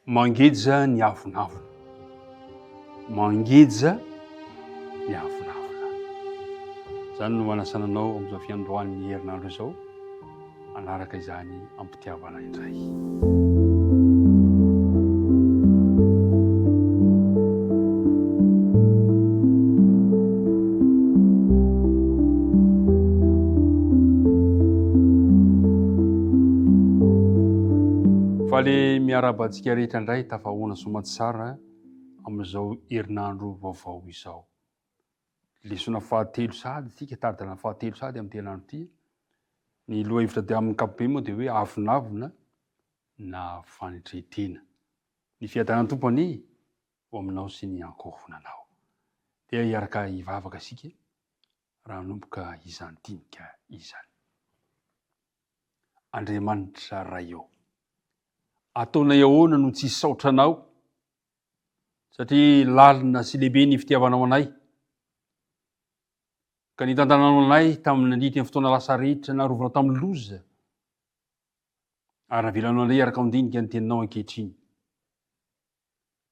Mangeja ny avonavona. Mangeja ny avonavona. Izany no anasana anao amin'izao fiandohan'ny herinandro izao, hanaraka izany am-pitiavana indray. Faly miarahaba antsika rehetra indray tafahoana soamantsara amin'izao herinandro vaovao izao. Lesona fahatelo sahady isika, tari-dalana fahatelo sahady amin'ity herinandro ity. Ny lohahevitra dia amin'ny ankapobeny moa dia hoe avonavona na fanetren-tena. Ny fiadanan'ny Tompo anie ho aminao sy ny ankohonanao. Dia hiaraka hivavaka isika raha hanomboka izany dinika izany. Andriamanitra Ray ô, ataonay ahoana no tsy hisaotra Anao satria lalina sy lehibe ny fitiavanao anay ka nitantananao anay tamin'ny nandritra ny fotoana lasa rehetra narovanao tamin'ny loza ary navelanao anay hiaraka handinika ny teninao ankehitriny.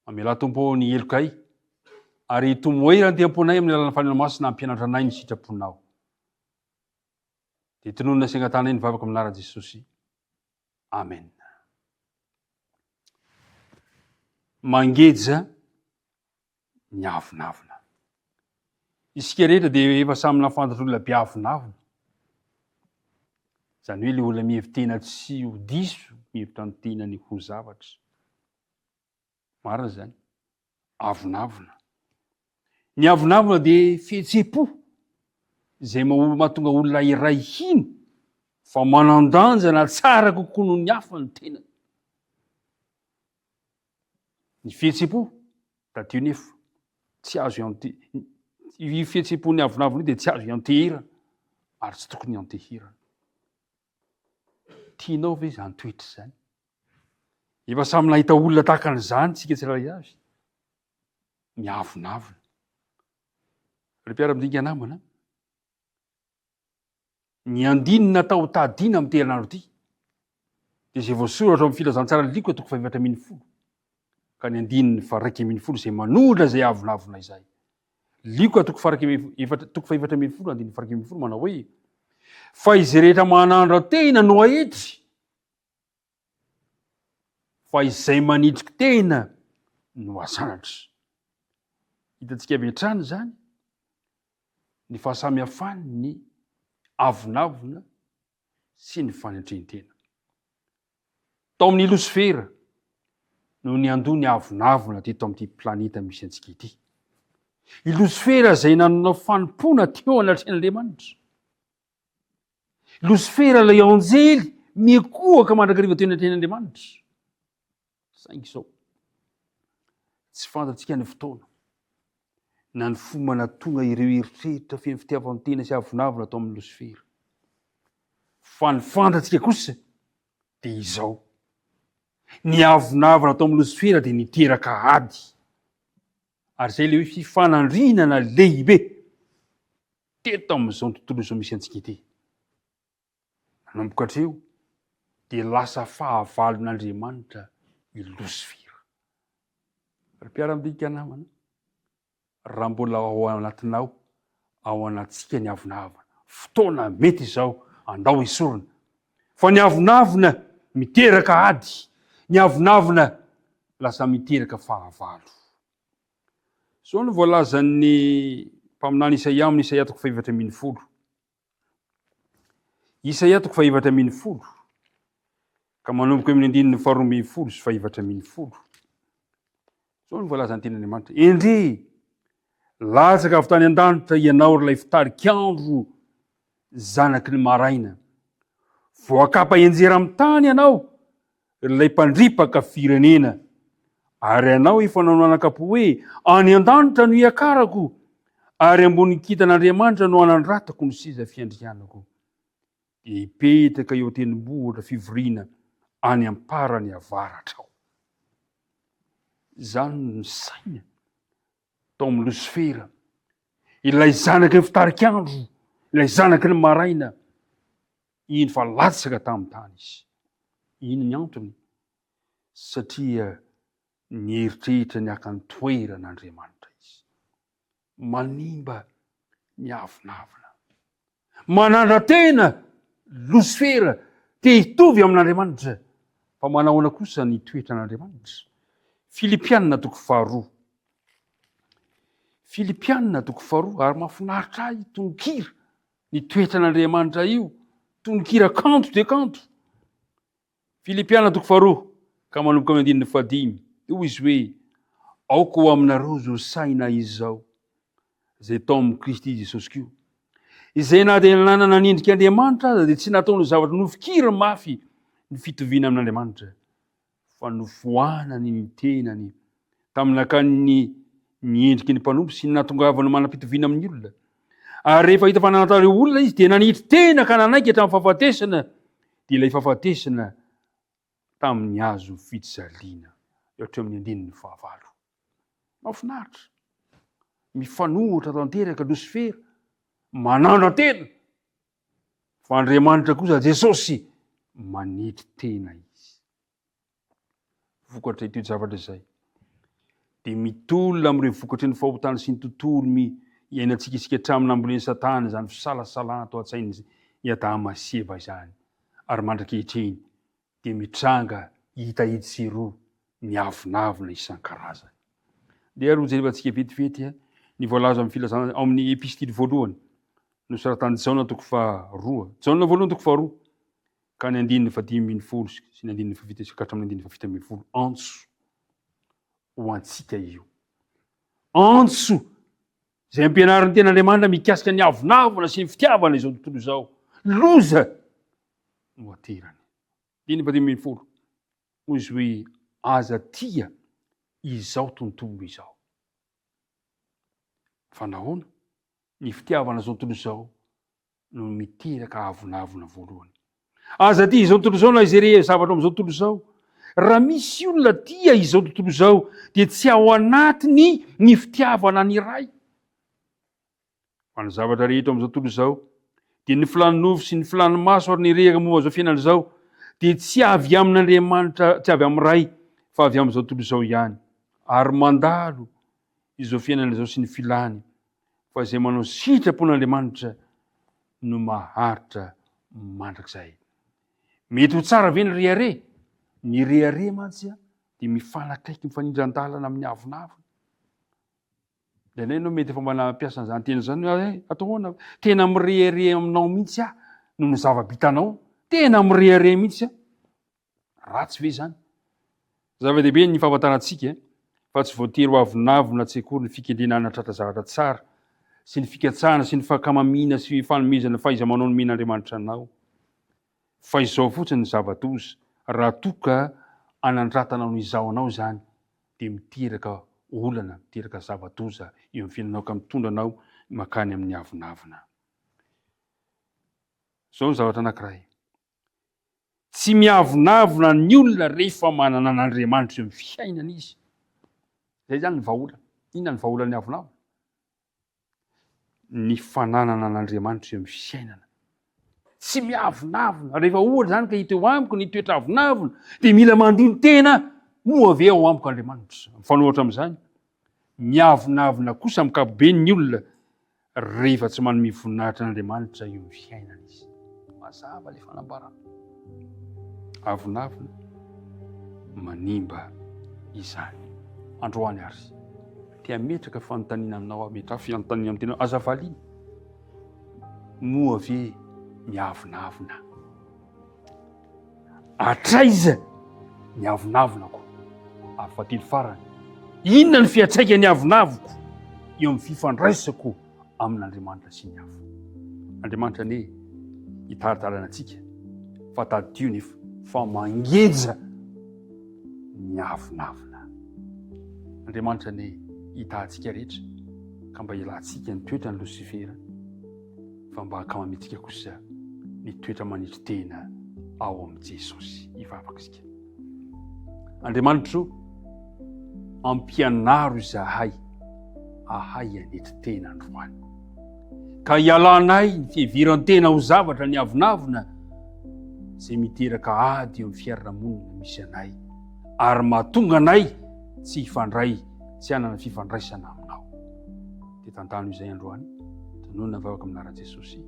Mamelà Tompo ô ny helokay ary tomoera ny temponay amin'ny alalan'ny Fanahy Masina hampianatra anay ny sitraponao. Dia tononina sy angatahanay ny vavaka amin'ny anaran'i Jesosy. Amen. Mangeja ny avonavona. Isika rehetra dia efa samy nahafantatra olona be avonavona. Izany hoe ilay olona mihevi-tena tsy ho diso, mihevitra ny tenany ho zavatra. Marina izany. Avonavona. Ny avonavona dia fihetseham-po izay mahatonga olona iray hino fa manan-danja na tsara kokoa noho ny hafa ny tenany. Ny fihetseham-po, tadidio nefa, tsy azo iante, io fihetseham-pon'ny avonavona io dia tsy azo ianteherana ary tsy tokony ianteherana. Tianao ve izany toetra izany? Efa samy nahita olona tahaka an'izany tsika tsirairay avy. Miavonavona. Ry mpiara-midinika namana, ny andininy natao tadiana amin'ity herinandro ity dia izay voasoratra ao amin'ny filazantsaran'i Lioka toko fahefatra 14 ka ny andininy faha-11 izay manohitra izay avonavona izay. Lioka toko faha-efatra toko fahefatra 14 andininy faha-11 manao hoe fa izay rehetra manandra-tena no aetry fa izay manitriky tena no asanatra. Hitantsika avy hatrany izany ny fahasamihafany ny avonavona sy ny fanetren-tena. Tao amin'ny Losifera no niandoha ny avonavona teto amin'ity planeta misy antsika ity. I Losifera izay nanao fanompoana teo anatrehan'Andriamanitra. Losifera ilay anjely mikohaka mandrakariva teo anatrehan'Andriamanitra. Saingy izao, tsy fantatsika ny fotoana na ny fomba nahatonga ireo eritreritra feno fitiavan-tena sy avonavona tao amin'i Losifera. Fa ny fantatsika kosa dia izao, ny avonavona tao amin'i Losifera dia niteraka ady. Ary izay ilay hoe fifanandrinana lehibe teto amin'izao tontolo izao misy antsika ity. Nanomboka hatreo dia lasa fahavalon'Andriamanitra i Losifera. Ry mpiara-midinika namana, raha mbola ao anatinao, ao anatintsika ny avonavona, fotoana mety izao, andao esorina. Fa ny avonavona miteraka ady, ny avonavona lasa miteraka fahavalo. Izao no voalazan'ny mpaminany Isaia amin'ny Isaia toko fahefatra 14. Isaia toko fahefatra 14 ka manomboka amin'ny andininy faharoa 12 sy fahefatra 12. Izao no voalazan'ny tenin'Andriamanitra. Endrey, latsaka avy tany an-danitra ianao ry ilay fitarik'andro zanaky ny maraina. Voakapa hianjera amin'ny tany ianao ry ilay mpandripaka firenena. Ary ianao efa nanao anakapo hoe, Any an-danitra no hiakarako, ary ambonin'ny kintan'Andriamanitra no hanandratako ny seza fiandrianako. Dia hipetraka eo an-tendrombohitra fivoriana any am-parany avaratra aho. Izany no saina tao amin'ny Losifera, ilay zanaky ny fitarik'andro, ilay zanaky ny maraina, iny fa latsaka tamin'ny tany izy. Iny ny antony, satria. Nieritreritra ny haka ny toeran'Andriamanitra izy. Manimba ny avonavona. Manandra-tena Losifera te hitovy amin'Andriamanitra. Fa manahoana kosa ny toetran'Andriamanitra? Filipianina toko faharoa. Filipianina toko faharoa, ary mahafinaritra ahy tononkira ny toetran'Andriamanitra io. Tononkira kanto dia kanto. Filipiana toko faharoa ka manomboka amin'ny andininy fahadimy, dia hoy izy hoe, Aoka ho aminareo izao saina izao, izay tao amin'i Kristy Jesosy koa, izay na dia nanana ny endrik'Andriamanitra aza dia tsy nataony ho zavatra nofikiriny mafy ny fitoviana amin'Andriamanitra, fa nofoanany ny tenany tamin'ny nakany ny endriky ny mpanompo sy ny nahatongavany manam-pitoviana amin'ny olona. Ary rehefa hita fa nanatao ireo olona izy dia nanitry tena ka nanaiky hatramin'ny fahafatesana, dia ilay fahafatesana tamin'ny hazo fijaliana. Eo hatreo amin'ny andininy fahavalo. Mahafinaritra. Mifanohitra tanteraka Losifera, manandra-tena. Fa Andriamanitra kosa Jesosy manetry tena izy. Vokatra ity zavatra izay dia mitolona amin'ireo vokatry ny fahotana sy ny tontolo mi iainantsika isika hatramin'ny nambolen'i Satana izany fisalasalana tao an-tsain'i Adama sy Eva izany ary mandrak'ankehitriny dia mitranga hita etsy sy eroa ny avonavona isan-karazany. Ndeha ary hojerevantsika vetivety ny voalaza amin'ny filazana ao amin'ny epistily voalohany nosoratan'i Jaona toko faharoa. Jaona voalohany toko faharoa ka ny andininy fahadimy ambin'ny folo sy ny andininy fahafito ka hatramin'ny andininy fahafito ambin'ny folo. Antso ho antsika io. Antso izay ampianarin'ny ten'Andriamanitra mikasika ny avonavona sy ny fitiavana izao tontolo izao. Loza no aterany. Andininy fahadimy ambin'ny folo. Hoy izy hoe aza tia izao tontolo izao. Fa nahoana? Ny fitiavana izao tontolo izao no miteraka avonavona voalohany. Aza tia izao tontolo izao na izay rehetra zavatra amin'izao tontolo izao. Raha misy olona tia izao tontolo izao dia tsy ao anatiny ny fitiavana ny Ray. Fa ny zavatra rehetra amin'izao tontolo izao dia ny filàn'ny nofo sy ny filàn'ny maso ary ny rehaka momba izao fiainana izao dia tsy avy amin'Andriamanitra, tsy avy amin'ny Ray fa avy amin'izao tontolo izao ihany. Ary mandalo izao fiainana izao sy ny filàny fa izay manao sitrapon'Andriamanitra no maharitra mandrakizay. Mety ho tsara ve ny rehareha? Ny rehareha mantsy dia mifanakaiky mifanindran-dalana amin'ny avonavona. Indraindray ianao mety efa mba nampiasa an'izany teny izany hoe eh, atao ahoana? Tena mirehareha aminao mihitsy aho noho ny zava-bitanao. Tena mirehareha mihitsy aho. Ratsy ve izany? Zava-dehibe ny fahafantarantsika fa tsy voatery ho avonavona tsy akory ny fikendrena hanatratra zavatra tsara sy ny fikatsahana sy ny fankamamiana sy fanomezana fahaiza-manao nomen'Andriamanitra anao. Fa izao fotsiny ny zava-doza, raha toa ka anandratanao ny izaho anao izany dia miteraka olana, miteraka zava-doza eo amin'ny fiainanao ka mitondra anao mankany amin'ny avonavona. Izao ny zavatra anankiray. Tsy miavonavona ny olona rehefa manana an'Andriamanitra eo amin'ny fiainany izy. Izay izany ny vahaolana. Inona ny vahaolan'ny avonavona? Ny fananana an'Andriamanitra eo amin'ny fiainana. Tsy miavonavona. Rehefa ohatra izany ka hita eo amiko ny toetra avonavona, dia mila mandini-tena, moa ve ao amiko Andriamanitra? Mifanohitra amin'izany, miavonavona kosa amin'ny ankapobeny ny olona rehefa tsy manome voninahitra an'Andriamanitra eo amin'ny fiainana izy. Mazava ilay fanambarana. Avonavona manimba izany. Androany ary, te hametraka fanontaniana aminao aho, ametraho fanontaniana amin'ny tenanao, aza valiana. Moa ve miavonavona? Hatraiza ny avonavonako? Ary fahatelo farany, inona ny fiantraikan'ny avonavoko eo amin'ny fifandraisako amin'Andriamanitra sy ny hafa? Andriamanitra anie hitari-dalana antsika fa tadidio nefa fa mangeja ny avonavona. Andriamanitra anie hitaha antsika rehetra ka mba hialantsika ny toetran'i Losifera. fa mba hankamamiantsika kosa ny toetra manetry tena ao amin'i Jesosy. Hivavaka isika. Andriamanitro, ampianaro izahay ahay hanetry tena androany. Ka hialanay ny fiheveran-tena ho zavatra ny avonavona izay miteraka ady eo amin'ny fiarahamonina misy anay ary mahatonga anay. tsy hifandray, tsy hanana fifandraisana aminao. Dia tantano izay androany, tononina ny vavaka amin'ny anaran'i Jesosy.